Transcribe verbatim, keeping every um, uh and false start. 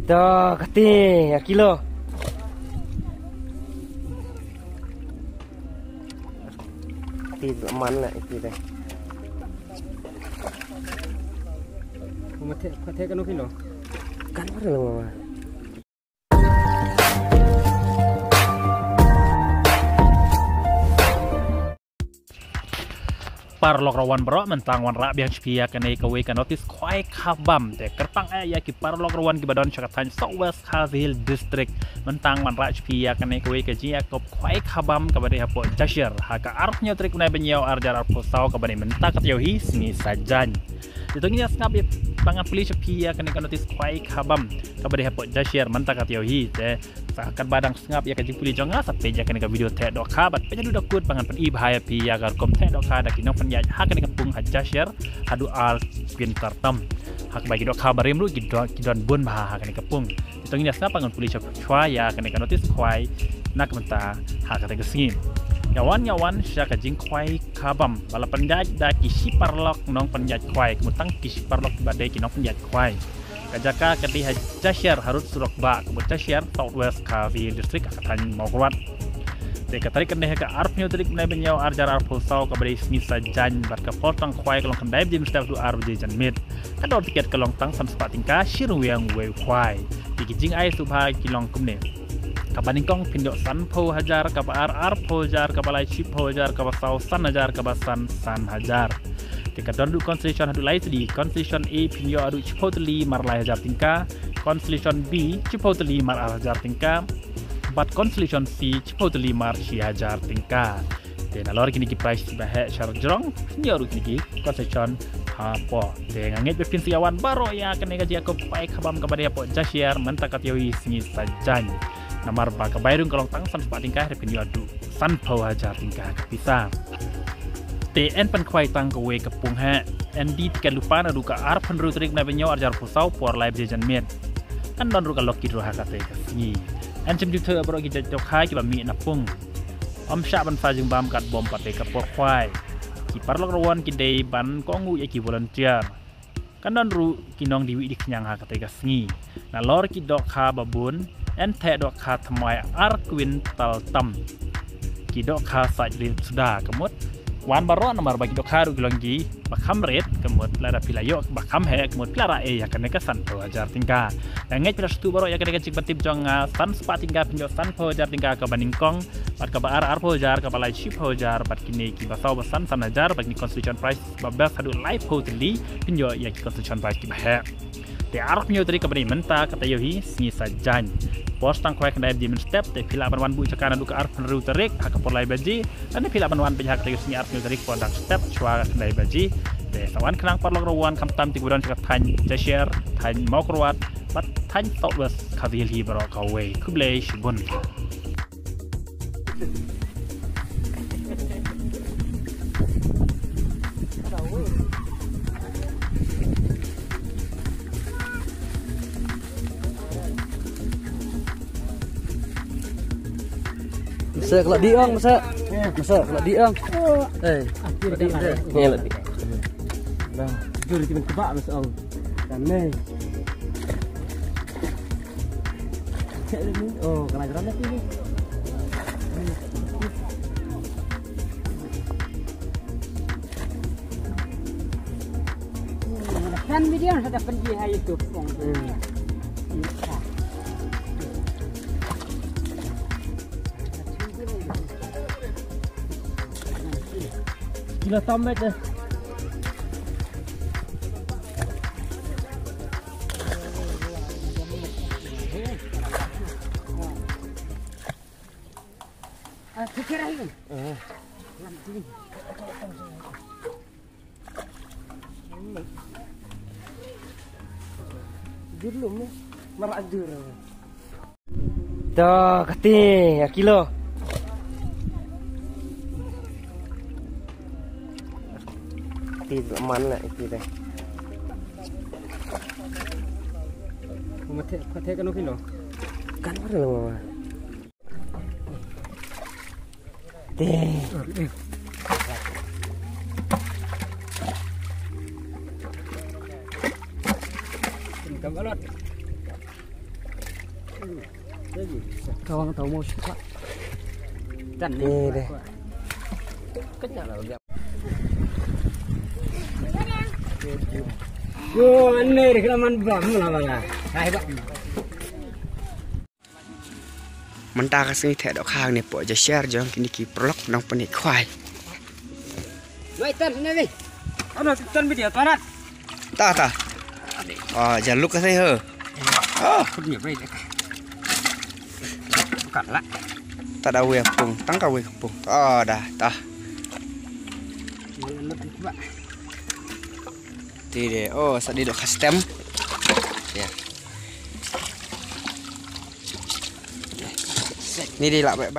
To, kati, a kilo. Ti man la, ti deh. Mate, mate kano kilo? Kan mana lo mama? Paralok rawan baroh, mynta ngan wanrah biang sha phi ïa kane kawei ka notice khwai khabam. Te kyrpang eh ïa ki paralok rawan kiba don sha ka thaiñ South West Khasi Hills District. Mynta ngan wanrah sha phi ïa kane kawei ka jingïakop khwai khabam kaba dei hapoh Jashir. Ha ka arphew tarik u bnai ba hynñiew arhajar arphew saw kaba dei mynta ka taïew hi sngi Saitjaiñ. Te to ngin ïa sngap ïa ba ngan pule sha phi ïa kane ka notice khwai khabam kaba dei hapoh Jashir mynta ka taïew hi. Te sa katba dang sngap ïa ka jingpule jong nga, sa peit ïa kane ka video theh dohkha bad peit haduh da kut ba ngan pyni bha ïa phi ïa ka rukom theh dohkha da ki nongpynïaid ha kane ka pung ha Jashir haduh ar kwintal tam. Ha kaba ki dohkha barim ruh ki don, ki don bun bha ha kane ka pung. Te to ngin ïa sngap ba ngan pule sha phi ïa kane ka notice khwai na ka bynta ha kata ka sngi. Ïa wan, ïa wan sha ka jingkhwai khabam ba la pynïaid da ki shi paralok nongpynïaid khwai, ka mut tang ki shi paralok ba dei ki nongpynïaid khwai. Ka jaka ka dei ha Jashir harud surok ba, ka mut Jashir, South West Khasi District, ha ka thaiñ Mawkyrwat. Te ka tarik ka dei ha ka arphew tarik u bnai ba hynñiew arhajar arphew saw kaba dei sngi Saitjaiñ bad ka por tang khwai ka long khyndai baje mynstep haduh ar baje janmiet. Ka dor tiket ka long tang san spah tyngka shi ryngwiang uwei u khwai. Te ki jingai sngewbha ki long kumne. Kaba nyngkong phin ïoh sanphew hajar, kaba ar arphew hajar, kaba lai shiphew hajar, kaba saw san hajar, kaba san san hajar. Te ka don ruh consolation haduh lai sidi. Consolation A phin ïoh haduh shiphew tylli mar lai hajar tyngka. Consolation B shiphew tylli mar ar hajar tyngka. Bad consolation C shiphew tylli mar shi hajar tyngka. Te nalor kine ki prize kiba heh sharjrong, phin ïoh ruh kine ki consolation hapoh. Te nga ngeit ba phin sa ïa wan baroh ïa kane ka jingïakop khwai khabam kaba dei hapoh Jashir mynta ka taïew hi sngi Saitjaiñ. Namar ba ka bai rung ka long tang san spah tyngka, hynrei phin ïoh haduh sanphew hajar tyngka ka pisa. Te yn pynkhwai tang kawei ka pung heh. Yn die tiket lypa naduh ka arphew hynriew tarik u bnai ba hynñiew arhajar arphew saw por lai baje janmiet. Yn don ruh ka lucky draw ha kata ka sngi. Yn shim jingthoh baroh ki jait dohkha kiba mih na pung. Ym shah ban sa jingbam katba ym pat dei ka por khwai. Ki paralok rawan ki dei ban kohnguh ïa ki volunteer. Kan don ruh ki nongdie wih die khñiang ha kata ka sngi. Nalor ki dohkha ba bun, yn theh dohkha thymmai ar kwintal tam. Ki dohkha sait rit suda, ka mut wan baroh namar ba ki dohkha ruh ki long kiba kham rit, ka mut lada phi la ïoh ba kham heh, ka mut phi la rah ei ïa kane ka sanphew hajar tyngka. Nga ngeit phi la sngewthuh baroh ïa kane ka jingpyntip jong nga, san spah tyngka phin ïoh sanphew hajar tyngka kaba nyngkong, bad kaba ar arphew hajar, kaba lai shiphew hajar, bad kine kiba saw ba san san hajar, bad kine consolation prize ba best haduh laiphew tylli, phin ïoh ïa ki consolation prize kiba heh. Te arphew tarik kaba dei mynta ka taïew hi sngi Saitjaiñ. Por tang khwai khyndai baje mynstep, te phi lah ban wan buh jaka naduh ka arphew hynriew tarik ha ka por lai baje. Lane phi lah ban wan beit ha kata ka sngi arphew tarik por dang step shuwa ka khyndai baje. Te sa wan khnang paralok rawan khamtam te kiba don sha ka thaiñ Jashir, thaiñ Mawkyrwat, bad thaiñ South West Khasi Hills hi baroh kawei. Khublei shibun. Masa ka la dih ong, masa. Masa ka la dih ong. Eh, ka la dih, masa. Ni la dih. Bang, jur ti men kebak masa ong. Kan meh. Oh, kena geram dah ni. Kan video sudah pergi hai YouTube. Hmm. Kilo tambah deh. Ah, kira ini. Ah. Jurlum ni. Marak jur. To, kati, a kilo. Ti man la, ti deh. Mate, mate kano kilo? Kan mana lo mama? Ti. Kan balot. Kawang tau mau suka. Kan ni. Ni deh. Kenyang lah. Yo, ane deh kena man bam lah bala. Hai bam. Mynta ka sngi theh dohkha hangne hapoh jashar jong kine ki paralok nongpynïaid khwai. Mai tan sini ni. Ano tan video tarat. Ta ta. Oh, jaluk ka sai he. Oh, khut ni bai. Bukan lah. Ta da wei pung, tang ka wei pung. Oh, dah, dah. Malam ni cuba. Ti de, oh, sa di dohkha stem. Ya. Ni di lah baik.